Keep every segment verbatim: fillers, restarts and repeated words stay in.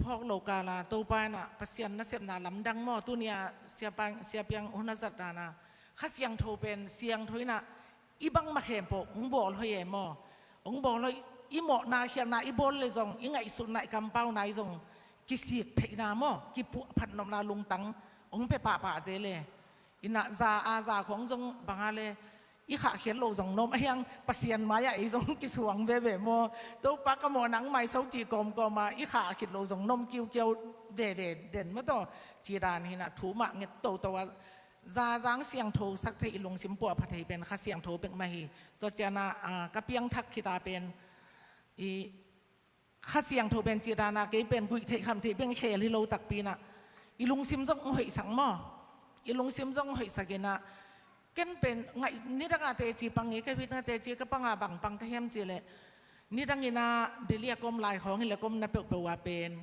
phawk lo kala Topa inah Pasian nasepna lamdang maw, tunia siapiang, siapiang hun a zat dana Kha Siangtho pen siangtho inah i bangmah khempeuh hong bawl hoih e maw. Hong bawl hoih, i mawhna khialhna i bawl le zong, i ngaihsutna i kampauna i zong kisik theihna maw, kipuahphat nopna lungtang hong pia pahpah zel e. Inah za a za khong zong banga le i khahkhiat loh zong nom a hiang, Pasian mai-ah ei zong kisuang veve maw. Topa ka mawh nang mai so ci kawmkawma i khahkhiat loh zong nom kiukiau veve den maw taw. Ci dan hinah thu mah nget toto a, zazang siangtho sak thei, i lungsim puahphat thei pen Kha Siangtho bek mah hi. Tua ciana ka piangthak khita pen i Kha Siangtho pen ci dana kei pen guih theih kham theih beng khel hi lo takpi inah i lungsim zong hoihsak maw. I lungsim zong hoihsak inah ken pen ngaih nidanga teci pang i ka huitna teci ka panga bang pang ka hiam cileh nidang inah Delhi a kom lai khawng hileh kom na peuhpeuh a pen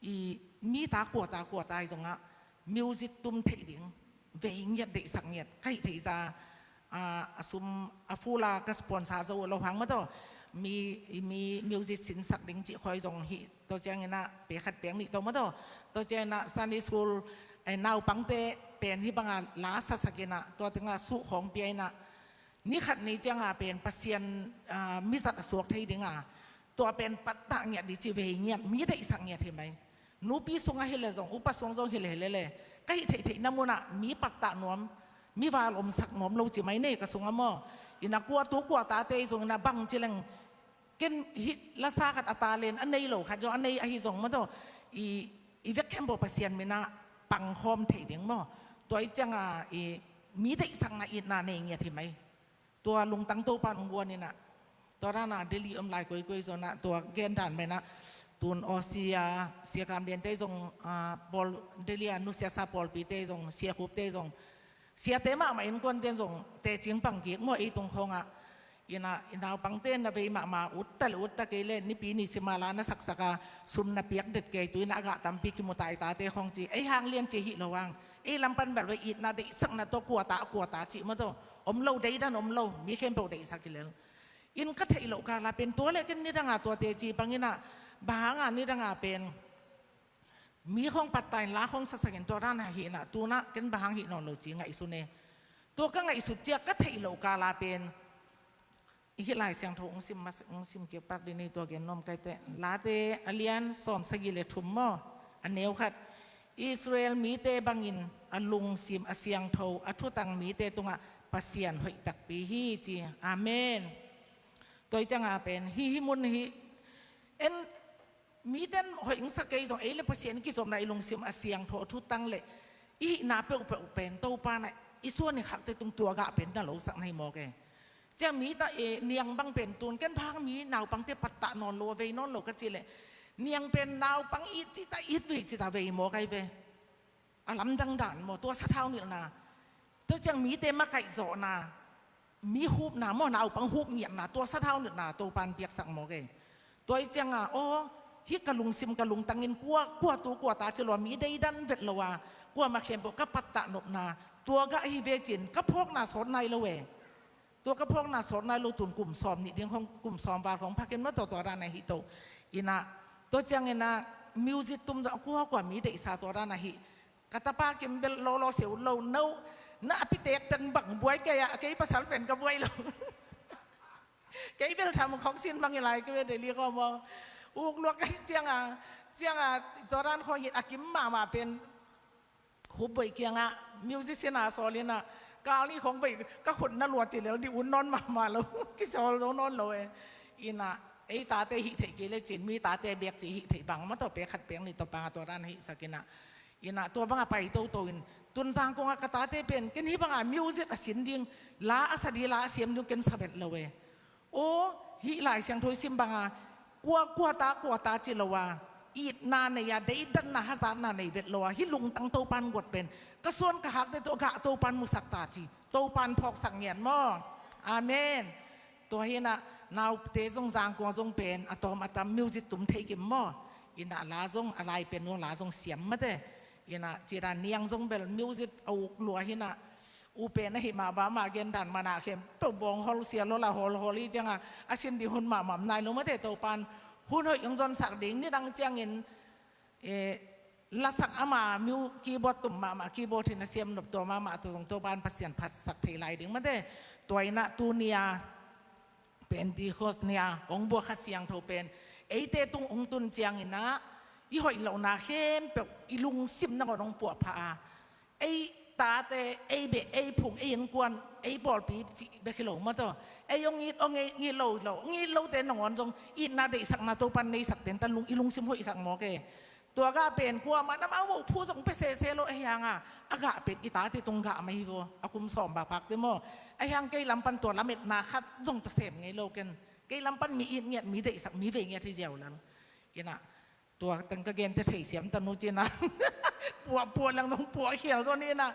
i mi ta kua ta kua ta i zongah music tum theih ding vei ngiat deihsak ngiat ka hih theihsa a sum a fula ka sponsor zo lo hang maw taw. Mi, mi music sinsak ding cih khoi zong hih tua cianginah pe khat peng nih taw maw taw. Tua cianginah Sunday school naupangte pen hih banga la sasakinah tua tengah suh khawng pia inah ni khat ni cianga pen Pasian mizat a suak thei dinga tua pen pattah ngiat di ci vei ngiat mi deihsak ngiat hi mai. Nupi sungah hileh zong upa sung zong hileh hileh le ka hih theihtheihna munah mi pattah nuam, mi val omsak nuam lo ci mai nei ka sungah maw. Inah kua tu kua tate i zong inah bang cileng ken hih lasa khat a talen a nei lo khat zong a nei ahi zong maw taw i, i vek khempeuh Pasian minah pangkhawm thei ding maw. Tua i cianga i mi deihsakna itna nei ngiat hi mai. Tua lungtang Topa in hong guan inah tua dana Delhi om lai koikoi zonah tua gendan menah tun awsia sia kamliante zong pawl Delhi a nusiasa pawlpite zong sia khupte zong siate mahmah innkuante zong tecing pang kik maw ei tung khawngah. Inah i naupangte na vei mahmah utta le utta kei le nipi ni simala na saksaka sum na piak det kei tu inah a gah tampi kimuta i tate khawng ci ei hang lian ci hih lo hang ei lampan bel vei itna deihsakna tawh kuata a kuata cih maw taw om lo deidan om lo mi khempeuh deihsak hi lel. In ka theih loh kala pen tua le ken nidanga tua teci panginah bang hanga nidanga pen mi khawng pattah in la khawng sasakin tua dana hih inah tunah ken bang hang hih nawn lo ci ngaihsun e. Tua ka ngaihsut ciah ka theih loh kala pen i hih Lai Siangtho hong sim, hong sim ciah pak dini tua gen nuam kaite Late a lian sawm sagih le thum maw a neu khat Israel mite bangin a lungsim a siangtho a thutang mite tungah Pasian hoih takpi hi ci. Amen. Tua i cianga pen hih hih mun hih en miten hoih hong sak kei zong ei le Pasian i kizopna i lungsim a siangtho a thutang le i hihna peuhpeuh pen Topa na i suan i khakte tung tua gah pen na losak na hi mawk e. Ciang mi ta e niang bang pen tun ken bang mi naupangte pattah nawn lo a vei nawn lo ka ci le niang pen naupang it cita it vei cita vei mawk ai ve. A lamdang dan maw tua sathau nilhna tua ciang mite makaihzawhna mi hupna maw naupang hup ngiatna tua sathau nilhna Topan piaksak mawk e. Tua i cianga aw hih ka lungsim ka lungtangin kua kua tu kua ta ci lo a mi deidan vet lo a kuamah khempeuh ka pattah nopna tua gah hi vecin ka phawkna sawt nai lo e. Tua ka phawkna sawt nai lo tun kum sawm nih ding khong kum sawm val khong phakin maw tua tua dan ahi to. Inah tua cianginah music tum zah kua kua mi deihsa tua dan ahi. Ka tapa kim bel lawlaw seu lo no na a pitek teng bang buai kei a kei pasal pen ka buai lo. Kei bel tham khawk sin bang i lai kei ve Delhi khawm aw uk luak kei cianga cianga tua dan khawng hi a kim mahmah pen hup boih kiangah musician a sawl inah kal nih khawng boih ka khut na luat ci lel dih un nawn mahmah lo kisawl zo nawn lo e. Inah ei tate hih theih kei le cin mi tate biak ci hih theih bang ma tawh pek khat pek nih tawh panga tua dan hih sak inah inah tua bangah pai toto in tun zangkongah ka tate pen ken hih bangah music a sin ding la a sa dih la a siam ding ken sa vet lo e. Aw hih Lai Siangtho i sim banga kua kua ta kua ta ci lo a itna nei a deidanna hazatna nei vet lo a hih lungtang Topan guat pen ka suan ka hakte tawh gah Topan musak ta ci Topan phawksak ngiat maw. Amen. Tua hinah naute zong zangkua zong pen a tawm a tam music tum thei kim maw. Inah la zong a lai pen zong la zong siam mate. Inah cida niang zong bel music a uk lua hinah u pen ahi mah ba mah gen dan manah khempeuh bawng hol sial hol a hol hol hi cianga a sin ding hun mahmah nai lo mate Topan hun hoih hong zonsak ding nidang ciangin Eh, lasak ama mu keyboard tum mahmah, keyboard hi na siam nop tua mahmah tawh zong Topan Pasian phatsak thei lai ding mate. Tua in ah tuni-a Pentecost ni-a hong buak Kha Siangtho pen eite tung hong tun ciangin ah i hoih lohna khempeuh i lungsim nangawn hong puahpha a, ei tate, ei beh, ei phung, ei innkuan, ei pawlpi cih bek hi lo maw taw. Ei hong it, hong it, it lo, it lo, hong it lote nangawn zong itna deihsakna Topan neisak ten tan lung, i lungsim hoihsak mawk e. Tua gah pen kuamah na mau phu zong pia sese lo ahi hang a, a gah pen i tate tung gah mah hi vaw, a kum sawm bakbak te maw. Ahi hang kei lam pan tua lametna khat zong tawh sem ngei lo ken. Kei lam pan mi it ngiat, mi deihsak, mi vei ngiat hi ziau lel. Ina, tua teng ka gente thei siam ta nu cina. Puah, puah lang dong puah khial zaw ni na.